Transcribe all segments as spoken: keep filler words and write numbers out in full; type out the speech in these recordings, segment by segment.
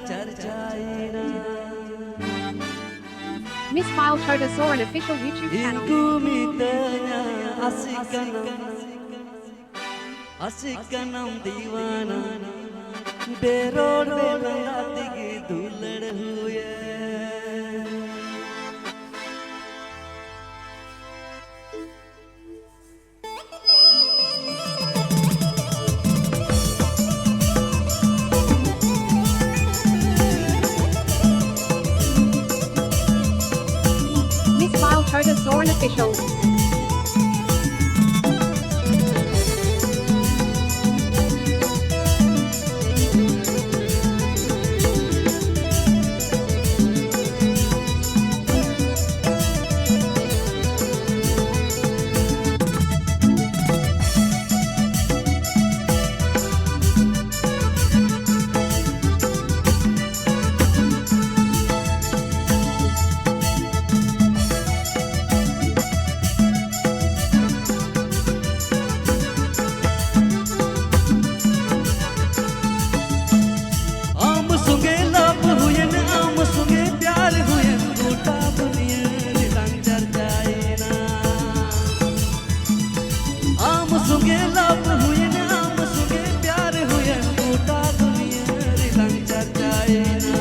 ᱪᱟᱨᱪᱟᱭᱮᱱᱟ᱾ Miss Pile Toto Soren Official YouTube Channel. ᱤᱧ ᱠᱚ ᱢᱤᱛᱟᱹᱧᱟ ᱟᱥᱤᱠ ᱠᱟᱱᱟᱢ, ᱟᱥᱤᱠ ᱠᱟᱱᱟᱢ ᱫᱤᱣᱟᱱᱟ, ᱵᱮᱨᱚᱲ ᱵᱮᱞᱟᱸᱜᱟ ᱛᱮᱜᱮ ᱫᱩᱞᱟᱹᱲ ᱦᱩᱭᱮᱱ᱾ Miss Pile Toto Soren Official. ᱟᱢ ᱥᱚᱸᱜᱮ love ᱦᱩᱭᱮᱱ, ᱟᱢ ᱥᱚᱸᱜᱮ ᱯᱭᱟᱨ ᱦᱩᱭᱮᱱ, ᱜᱚᱴᱟ ᱫᱩᱱᱤᱭᱟᱹ ᱨᱮᱞᱟᱝ ᱪᱟᱨᱪᱟᱭᱮᱱᱟ᱾ ᱟᱢ ᱥᱚᱸᱜᱮ love ᱦᱩᱭᱮᱱ, ᱟᱢ ᱥᱚᱸᱜᱮ ᱯᱭᱟᱨ ᱦᱩᱭᱮᱱ, ᱜᱚᱴᱟ ᱫᱩᱱᱤᱭᱟᱹ ᱨᱮᱞᱟᱝ ᱪᱟᱨᱪᱟᱭᱮᱱᱟ᱾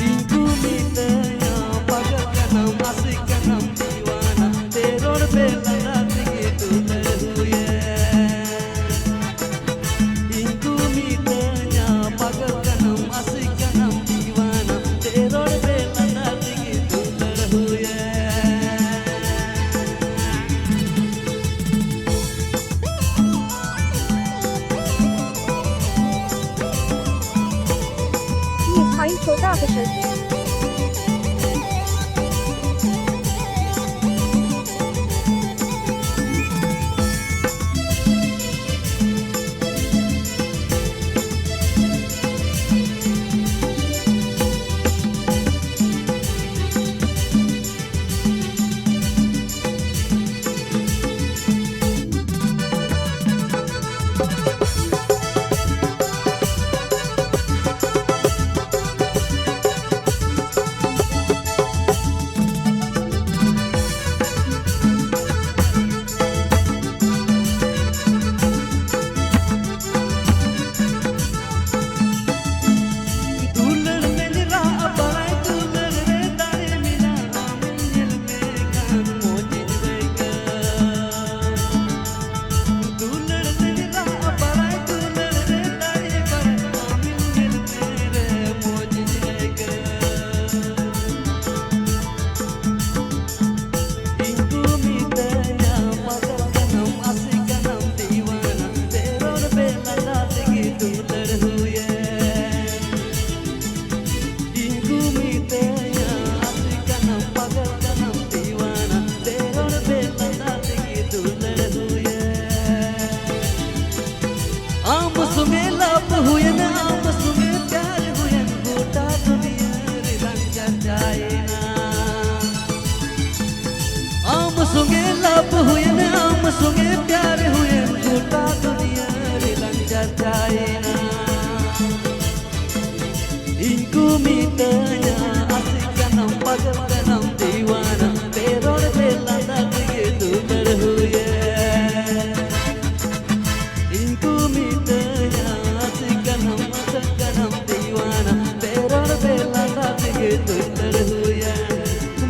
ᱤᱧ ᱠᱚ ᱢᱤᱛᱟᱹᱧᱟ ᱯᱟᱜᱚᱞ ᱠᱟᱱᱟᱢ, ᱟᱥᱤᱠ ᱠᱟᱱᱟᱢ ᱫᱤᱣᱟᱱᱟ, ᱵᱮᱨᱚᱲ ᱵᱮᱞᱟᱸᱜᱟ ᱛᱮᱜᱮ ᱫᱩᱞᱟᱹᱲ ᱦᱩᱭᱮᱱ᱾ ᱤᱧ ᱠᱚ ᱢᱤᱛᱟᱹᱧᱟ ᱯᱟᱜᱚᱞ ᱠᱟᱱᱟᱢ, ᱟᱥᱤᱠ ᱠᱟᱱᱟᱢ ᱫᱤᱣᱟᱱᱟ, ᱵᱮᱨᱚᱲ ᱵᱮᱞᱟᱸᱜᱟ ᱛᱮᱜᱮ ᱫᱩᱞᱟᱹᱲ ᱦᱩᱭᱮᱱ᱾ Miss Pile Toto Official. ᱟᱢ ᱥᱚᱸᱜᱮ ᱞᱟᱵᱷ ᱦᱩᱭᱮᱱ, ᱟᱢ ᱥᱚᱸᱜᱮ ᱯᱭᱟᱨ ᱦᱩᱭᱮᱱ, ᱜᱚᱴᱟ ᱫᱩᱱᱤᱭᱟᱹ ᱨᱮ ᱞᱟᱝ ᱪᱟᱨᱪᱟᱭᱮᱱᱟ᱾ ᱟᱢ ᱥᱚᱸᱜᱮ ᱞᱟᱵᱷ ᱦᱩᱭᱮᱱ, ᱟᱢ ᱥᱚᱸᱜᱮ ᱯᱭᱟᱨ ᱦᱩᱭᱮᱱ, ᱜᱚᱴᱟ ᱫᱩᱱᱤᱭᱟᱹ ᱨᱮ ᱞᱟᱝ ᱪᱟᱨᱪᱟᱭᱮᱱᱟ᱾ ᱤᱧ ᱠᱚ ᱢᱤᱛᱟᱹᱧᱟ, ᱟᱥᱤᱠ ᱠᱟᱱᱟᱢ, ᱯᱟᱜᱚᱞ ᱠᱟᱱᱟᱢ, ᱫᱤᱣᱟᱱᱟ, ᱯᱮ ᱨᱚᱲ ᱯᱮ ᱞᱟᱸᱫᱟ ᱛᱮᱜᱮ ᱫᱩᱞᱟᱹᱲ ᱦᱩᱭᱮᱱ᱾ ᱤᱧ ᱠᱚ ᱢᱤᱛᱟᱹᱧᱟ, ᱟᱥᱤᱠ ᱠᱟᱱᱟᱢ, ᱟᱥᱤᱠ ᱠᱟᱱᱟᱢ, ᱫᱤᱣᱟᱱᱟ, ᱯᱮ ᱨᱚᱲ ᱯᱮ ᱞᱟᱸᱫᱟ ᱛᱮᱜᱮ ᱫᱩᱞᱟᱹᱲ ᱦᱩᱭᱮᱱ᱾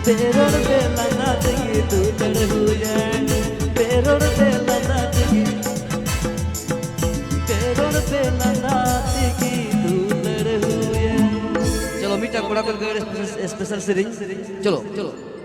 ᱯᱮ ᱨᱚᱲ ᱯᱮ ᱞᱟᱸᱫᱟ ᱛᱮᱜᱮ ᱫᱩᱞᱟᱹᱲ ᱦᱩᱭᱮᱱ᱾ ᱯᱮ ᱨᱚᱲ ᱯᱮ ᱞᱟᱸᱫᱟ ᱛᱮᱜᱮ, ᱯᱮ ᱨᱚᱲ ᱯᱮ ᱞᱟᱸᱫᱟ ᱛᱮᱜᱮ ᱫᱩᱞᱟᱹᱲ ᱦᱩᱭᱮᱱ᱾ ᱪᱚᱞᱚ, ᱢᱤᱫᱴᱟᱝ ᱠᱚᱲᱟ ᱠᱚ ᱞᱟᱹᱜᱤᱫ ᱥᱯᱮᱥᱟᱞ ᱥᱮᱨᱮᱧ᱾ ᱪᱚᱞᱚ, ᱪᱚᱞᱚ᱾